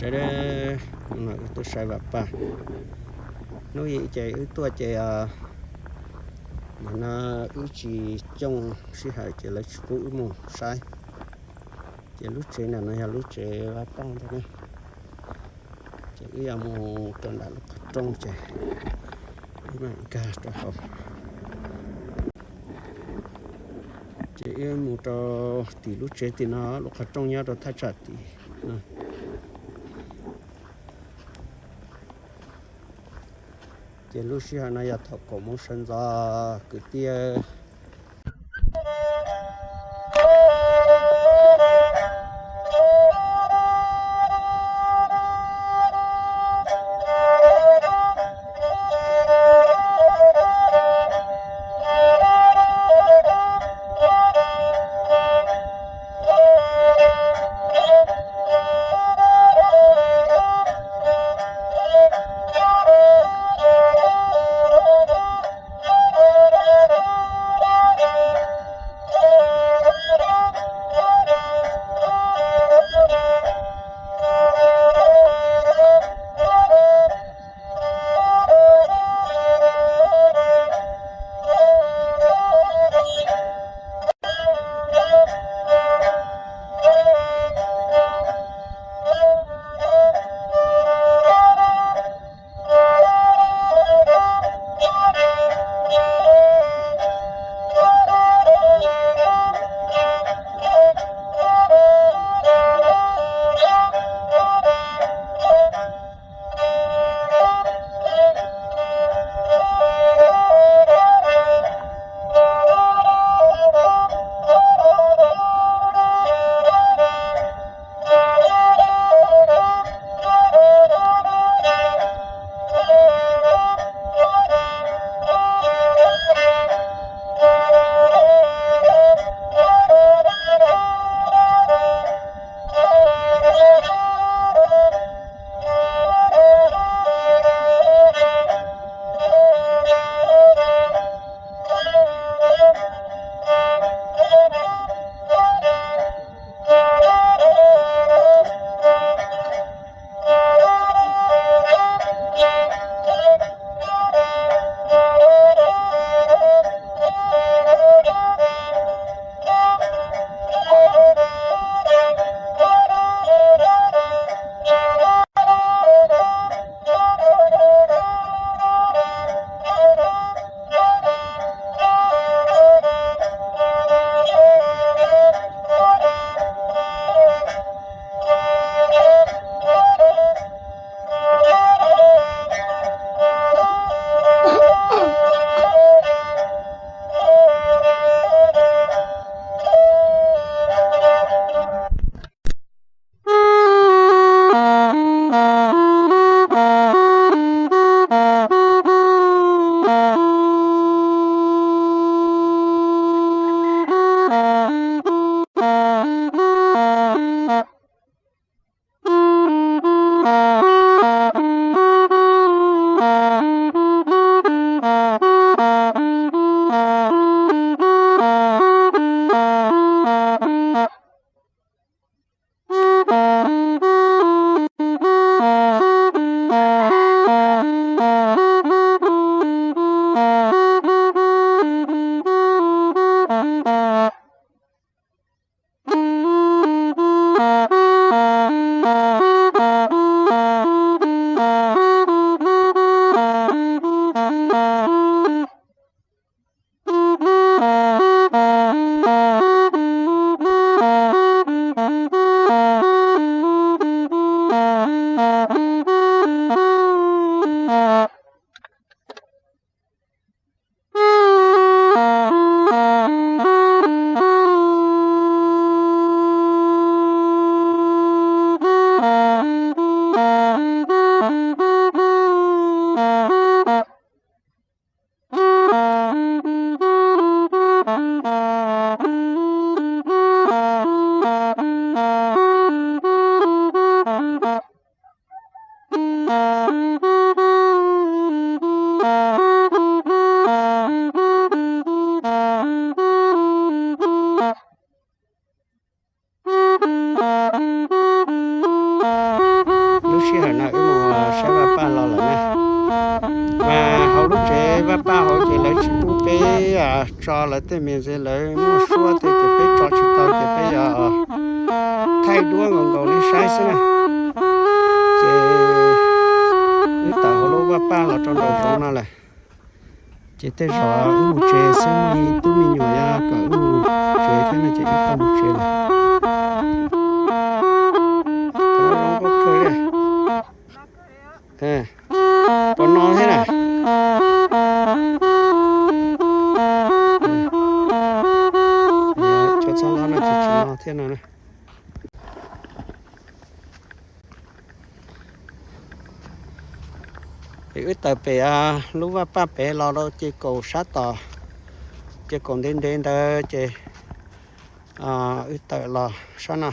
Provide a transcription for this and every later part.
Sawv daws, hnub no wb tuaj saib Vaj Paj. Hnub ib ces wb tuaj ces, nim no wb tsis coob sij hawm ces lawv tsis pub wb mus saib. Ces lub tsev ntawm no yog lub tsev Vaj Paj ntag na. Ces wb yuav mus rau nram lub qhov rooj ces wb mam nkag rau hauv. Ces wb mus rau tim lub tsev tim no, lub qhov rooj nyob rau thaj tsam tim no. Ces lub sij hawm no yog thaum kaum moos sawv ntxov kwv tij. Sij hawm no wb mus saib Vaj Paj los lawm na. Mas hauv lub tsev Vaj Paj hauv ces lawv tsis pub peb tso lawv tej me ntsis, lawv muaj suab tej ces peb tso tsis tau ces peb yuav thaij duab nkaus nkaus nej saib xwb na. Ces wb tawm hauv lub Vaj Paj los rau nraum zoov no lawm. Ces tej zaum wb mus tsev xwb, muaj ib tug me nyuam yog kom wb mus tsev thiab no ces wb tau mus tsev lawm. Qhov no zoo nkauj kawg li. Puas no thiab na? Cov txhob lob no ces tsis no thiab no na. Es wb tawm pem lub Vaj Paj pem los rau ces kaum sab tom, ces kaum ntev ntev ntawd ces wb tawm los sab no.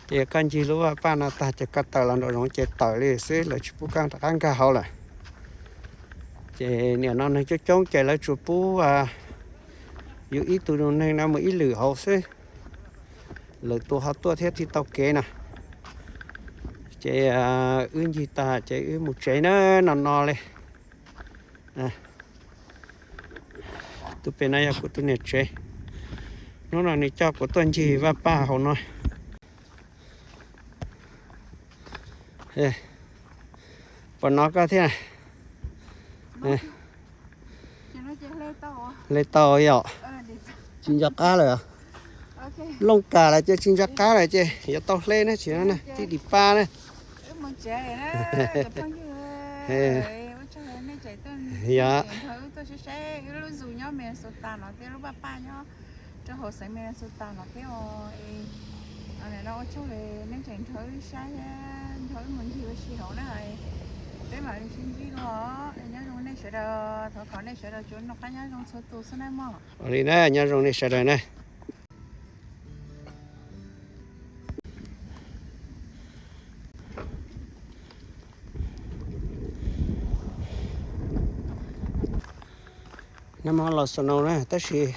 Ces koj ncig lub Vaj Paj no tag ces koj tawm los nraum zoov ces tawm li xwb, lawv tsis pub koj rov qab nkag hauv lawm. Ces nim no neeg coob coob ces lawv tsuas pub yus ib tug neeg no mus ib lwm hauv xwb, lwm tus ho tuaj thiab thiaj tau kev no. Ces wb ncig tag ces wb mus tsev na, no no li. Tus pem no yog kuv tus niam tsev. Hnub no nws coj kuv tuaj ncig Vaj Paj hauv no. Puas no koj thiab? Hle tau yom? Tsis nco qab lawm. Looj kas lawm ces tsis nco qab lawm ces yuav tau hle na, tsis no na, tib dim pab na. Yom. Rau hauv xeev Minnesota no thiab os. Nim no ua tsaug nej tseem nrog wb saib, nrog wb mus ncig ua si hauv na. Peb mam li sib ntsib dua. Nyob zoo nej sawv daws, thov kom nej sawv daws tsuas noj qab nyob zoo txhua tus xwb na mog. Ua li na, nyob zoo nej sawv daws na. Nag hmo los snow na, tab sis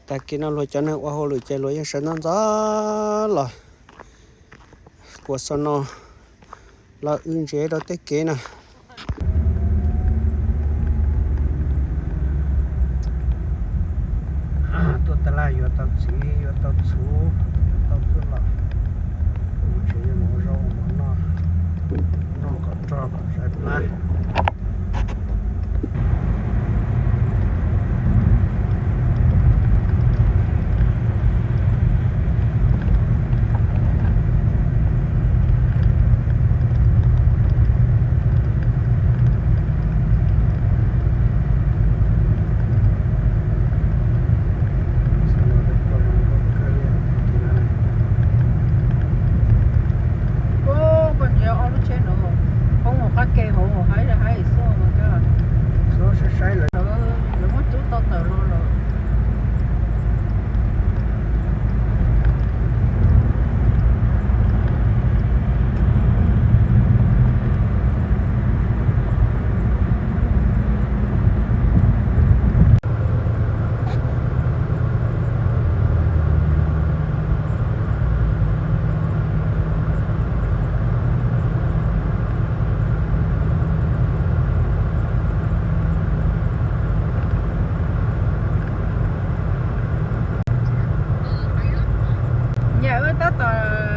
tag kis no luag cov neeg ua hauj lwm ces luag yeej sawv ntxov ntxov los kuas snow los w ntsev rau tej kev no. Tuaj tas laj yuav tau txiv, yuav tau txhuv, yuav tau tuaj los, mus tsev yuav mus ua zaub ua mov noj, noj kom rog kom zais plab. Koj ntsia ob lub tsheb no poob hauv qab ke hauv haib haib xwb, lawv muab cub tau tawm los lawm. Nyaj wb tab tom